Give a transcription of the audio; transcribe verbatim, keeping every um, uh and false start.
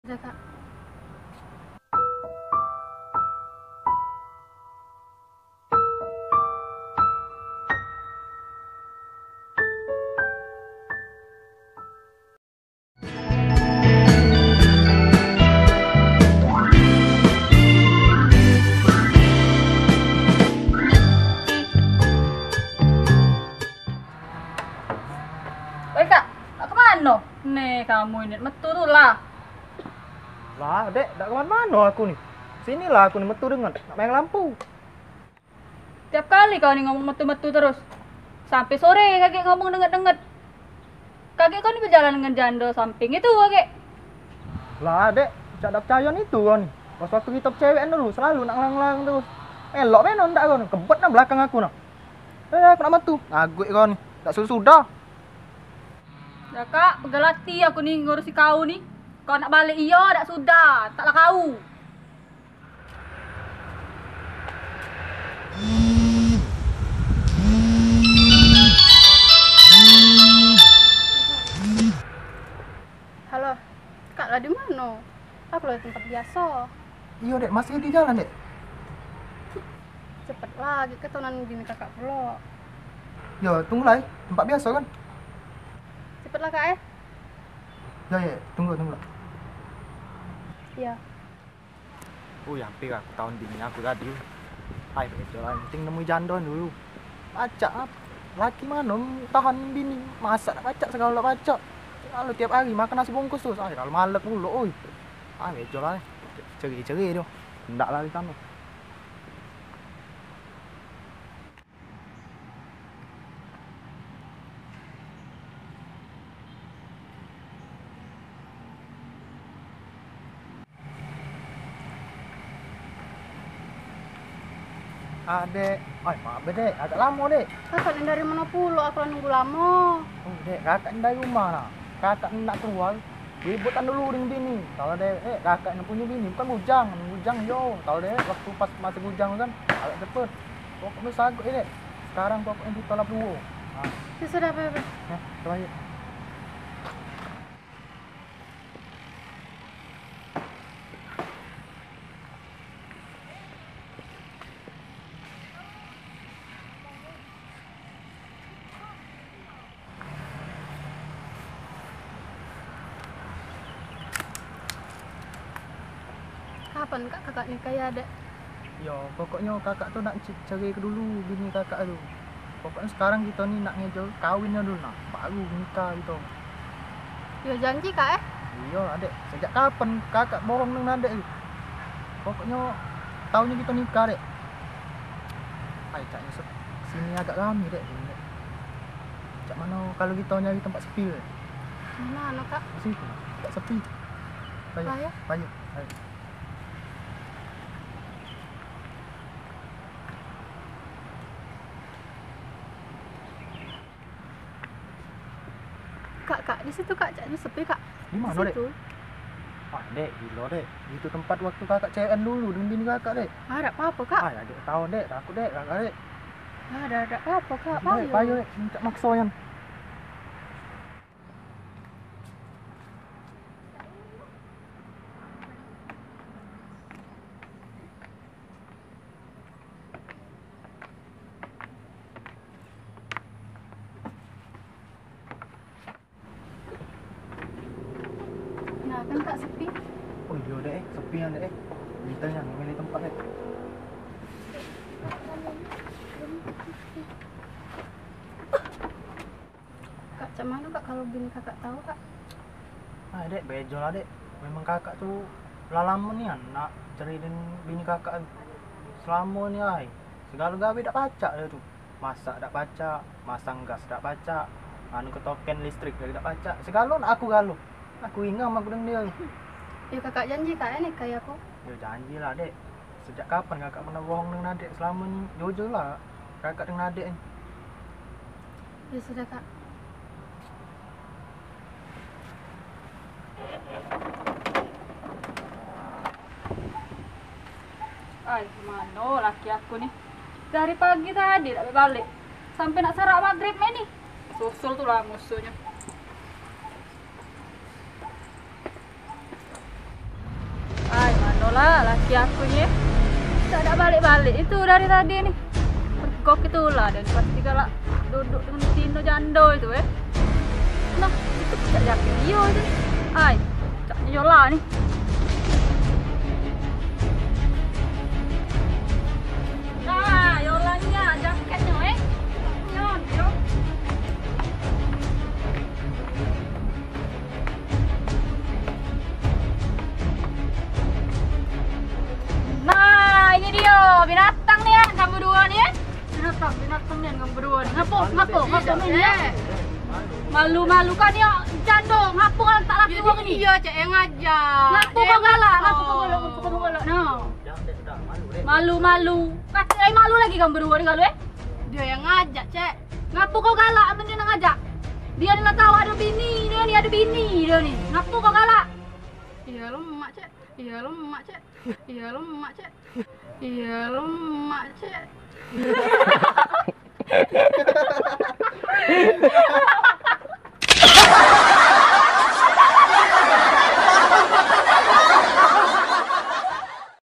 Dah, Kak. Oi, Kak, nak kemano? Nih, kamu ini metu tu lah. Lah, Dek, dak kemano-mano aku ni. Sinilah aku ni metu dengan nak main lampu. Tiap kali kau ni ngomong metu-metu terus. Sampai sore kagek ngomong denget-denget. Kagek kau ni bejalan dengan jando samping itu kagek. Lah, Dek, cak dak percaya nitu kau ni. Pas waktu kita bercewekan dulu, selalu nak ngelarang-larang terus. Elok benon dak kau ni, kebet nah belakang aku nah. Eh, aku nak metu. Ngagek kau ni, dak sudah-sudah. Ya, Kak, pegal ati aku ni ngurusi kau ni. Kau nak balik iyo dak sudah, tak lah kau. Halo, Kak, lah di mano? Aku lah di tempat biaso. Iyo, Dek, masih di jalan, Dek. Cepet lah, agek ketonan bini kakak pulo. Yo, tunggu lah, eh. Tempat biaso kan? Cepet lah, Kak, eh. Yo, yo, tunggu, tunggu. Iyo. Ui, hampir aku tahan bini aku tadi. Ai, bejo lah, penting nemu jando dulu. Pacak, ap. Laki mano tahan bini, masak dak pacak, segalo dak pacak. Kalau tiap hari makan nasi bungkus terus, ai, kalau malek pulo, oi. Ai, bejo lah, eh. Ceri-ceri tu. Ndak lah di sano. Ah, Dek. Ai, maaf be, Dek. Agak lamo, Dek. Kakak ni dari mano pulo? Aku lah nunggu lamo. Oh, Dek, kakak ni dari rumah nah. Kakak ni nak keluar. Ributan dulu dengan bini. Kalau Dek, eh, kakak ni punyo bini, bukan bujang. Bujang yo. Kalau Dek, waktu pas masih bujang tu kan, agak cepet. Pokoknyo sagut, eh, Dek. Sekarang pokoknyo kito lah duo. Nah. Ya sudah, baik, baik. Nah, coba yuk. Kapan kak, kakak nikah ya, Dek? Yo, pokoknyo kakak tu nak ce- cari ke dulu bini kakak tu. Pokoknyo sekarang kito ni nak ngejo kawin nyo dulu nah, baru nikah kito. Yo, janji kak, eh? Iyo lah, Dek. Sejak kapan kakak bohong dengan adek tu? Pokoknyo taunyo kito nikah, Dek. Ai, caknyo se- sini agak rame, Dek. Cak mano kalu kito nyari tempat sepi, Dek? Di mano, Kak? Di situ. Agak sepi. Ayo. Ayo. Ayo. Ayo. Kak, kak, di situ kak, caknyo sepi kak. Di mano, Dek? Situ. Ah, Dek, gilo, Dek. Itu tempat waktu kakak cewekan dulu dengan bini kakak, Dek. Ah, dak apo-apo kak. Ah, ya, Dek, tau, Dek, takut, Dek, kakak, Dek. Ah, dak, dak apo-apo kak. Dek, payo, Dek, minta makso nian. Nah, kan kak sepi. Oh iyo, Dek, eh. Sepi nian, Dek, eh. Kito nian milih tempat, Dek. Kak, cak mano kak kalu bini kakak tau kak? Ah, Dek, bejo lah, Dek. Memang kakak tu lah lamo nian nak cerai dengan bini kakak tu. Selamo ni ai, segalo gawe dak pacak dio tu. Masak dak pacak, masang gas dak pacak, anu ketoken listrik dak pacak. Segalo nak aku galo. Aku ingam aku dengan dio. Yo kakak janji kak, eh, nikahi aku? Yo janji lah, Dek. Sejak kapan kakak pernah bohong dengan adek selamo ni? Jujur lah, kakak dengan adek ni. Ya sudah, Kak. Ai, mano laki aku ni? Dari pagi tadi dak balek. Sampe nak serak magrib me ni. Susul tu lah musuhnyo. Ah, laki aku ni, eh. Tak ada balik-balik itu dari tadi ni. Pergok itulah dan pasti galak duduk dengan tino jando itu, eh. Nah, itu cak jaket dia itu ni. Ai, cak Yola ni. Nah, Yola ni ah, jaketnyo, eh. Nyo, yo. Nah, ini dia binatang ni kan, kamu dua ni kan. Binatang, binatang ni kan, kamu berdua ni. Ngapo, ngapo, ngapo ni ya? Malu-malu kan ya, jando. Ngapo kan tak laku wong ni? Iya, cek yang ngajak. Ngapo kau galak? Ngapo kau galak? Ngapo kau galak? Nah. Malu-malu. Kasih ai malu lagi kamu berdua ni kalu, eh. Dia yang ngajak, cek. Ngapo kau galak amen dia nak ngajak? Dia ni lah tahu ada bini, dia ni ada bini dia ni. Ngapo kau galak? Iya lemak, cek. Iya lemak, cek. Iya lemak, cek. Iya lemak, cek.